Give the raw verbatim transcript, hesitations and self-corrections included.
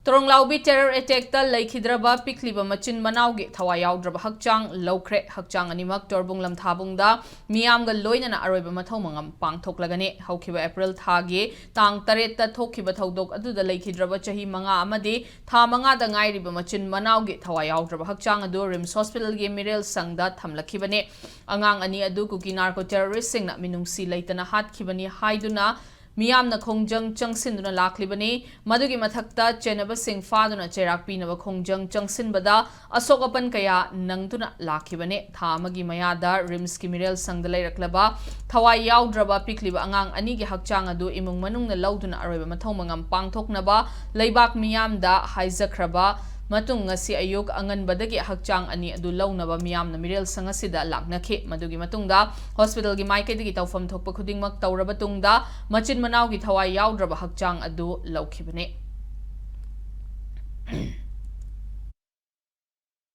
ꯇꯣꯔꯣꯡꯂꯥꯎꯕꯤ terror attackꯇ ꯂꯩꯈꯤꯗ꯭ꯔꯕ ꯄꯤꯛꯂꯤꯕ ꯃꯆꯤꯟ ꯃꯅꯥꯎꯒꯤ ꯊꯋꯥꯏ ꯌꯥꯎꯗ꯭ꯔꯕ ꯍꯛꯆꯥꯡ ꯂꯧꯈ꯭ꯔꯦ꯫ ꯍꯛꯆꯥꯡ ꯑꯅꯤꯃꯛ ꯇꯣꯔꯕꯨꯡ ꯂꯝꯊꯥꯕꯨꯡꯗ ꯃꯤꯌꯥꯝꯒ ꯂꯣꯏꯅꯅ ꯑꯔꯣꯏꯕ ꯃꯊꯧ ꯃꯉꯝ ꯄꯥꯡꯊꯣꯛꯂꯒꯅꯤ꯫ ꯍꯧꯈꯤꯕ ꯑꯦꯄ꯭ꯔꯤꯜ ꯊꯥꯒꯤ ꯇꯥꯡ ꯇꯔꯦꯠꯇ ꯊꯣꯛꯈꯤꯕ ꯊꯧꯗꯣꯛ ꯑꯗꯨꯗ ꯂꯩꯈꯤꯗ꯭ꯔꯕ ꯆꯍꯤ ꯃꯉꯥ ꯑꯃꯗꯤ ꯊꯥ ꯃꯉꯥꯗ ꯉꯥꯏꯔꯤꯕ ꯃꯆꯤꯟ ꯃꯅꯥꯎꯒꯤ ꯊꯋꯥꯏ ꯌꯥꯎꯗ꯭ꯔꯕ ꯍꯛꯆꯥꯡ ꯑꯗꯨ ꯔꯤꯝꯁ ꯍꯣꯁꯄꯤꯇꯥꯜꯒꯤ ꯃꯤꯔꯦꯜ ꯁꯪꯗ ꯊꯝꯂꯛꯈꯤꯕꯅꯤ꯫ ꯑꯉꯥꯡ ꯑꯅꯤ ꯑꯗꯨ ꯀꯨꯀꯤ narco terroristꯁꯤꯡꯅ ꯃꯤꯅꯨꯡꯁꯤ ꯂꯩꯇꯅ ꯍꯥꯠꯈꯤꯕꯅꯤ ꯍꯥꯏꯗꯨꯅ ꯃꯤꯌꯥꯝꯅ ꯈꯣꯡꯖꯪ ꯆꯪꯁꯤꯟꯗꯨꯅ ꯂꯥꯛꯂꯤꯕꯅꯤ꯫ ꯃꯗꯨꯒꯤ ꯃꯊꯛꯇ ꯆꯦꯟꯅꯕꯁꯤꯡ ꯐꯥꯗꯨꯅ ꯆꯩꯔꯥꯛ ꯄꯤꯅꯕ ꯈꯣꯡꯖꯪ ꯆꯪꯁꯤꯟꯕꯗ ꯑꯁꯣꯛ ꯑꯄꯟ ꯀꯌꯥ ꯅꯪꯗꯨꯅ ꯂꯥꯛꯈꯤꯕꯅꯤ꯫ ꯊꯥ ꯑꯃꯒꯤ ꯃꯌꯥꯗ ꯔꯤꯝꯁꯀꯤ ꯃꯤꯔꯦꯜ ꯁꯪꯗ ꯂꯩꯔꯛꯂꯕ ꯊꯋꯥꯏ ꯌꯥꯎꯗ꯭ꯔꯕ ꯄꯤꯛꯂꯤꯕ ꯑꯉꯥꯡ ꯑꯅꯤꯒꯤ ꯍꯛꯆꯥꯡ ꯑꯗꯨ ꯏꯃꯨꯡ ꯃꯅꯨꯡꯅ ꯂꯧꯗꯨꯅ ꯑꯔꯣꯏꯕ ꯃꯊꯧ ꯃꯉꯝ ꯄꯥꯡꯊꯣꯛꯅꯕ ꯂꯩꯕꯥꯛ ꯃꯤꯌꯥꯝꯗ ꯍꯥꯏꯖꯈ꯭ꯔꯕ ꯃꯇꯨꯡ, ꯉꯁꯤ ꯑꯌꯨꯛ ꯑꯉꯟꯕꯗꯒꯤ ꯍꯛꯆꯥꯡ ꯑꯅꯤ ꯑꯗꯨ ꯂꯧꯅꯕ ꯃꯤꯌꯥꯝꯅ ꯃꯤꯔꯦꯜ ꯁꯪ ꯑꯁꯤꯗ ꯂꯥꯛꯅꯈꯤ꯫ ꯃꯗꯨꯒꯤ ꯃꯇꯨꯡꯗ ꯍꯣꯁꯄꯤꯇꯥꯜꯒꯤ ꯃꯥꯏꯀꯩꯗꯒꯤ ꯇꯧꯐꯝ ꯊꯣꯛꯄ ꯈꯨꯗꯤꯡꯃꯛ ꯇꯧꯔꯕ ꯇꯨꯡꯗ ꯃꯆꯤꯟ ꯃꯅꯥꯎꯒꯤ ꯊꯋꯥꯏ ꯌꯥꯎꯗ꯭ꯔꯕ ꯍꯛꯆꯥꯡ ꯑꯗꯨ ꯂꯧꯈꯤꯕꯅꯤ꯫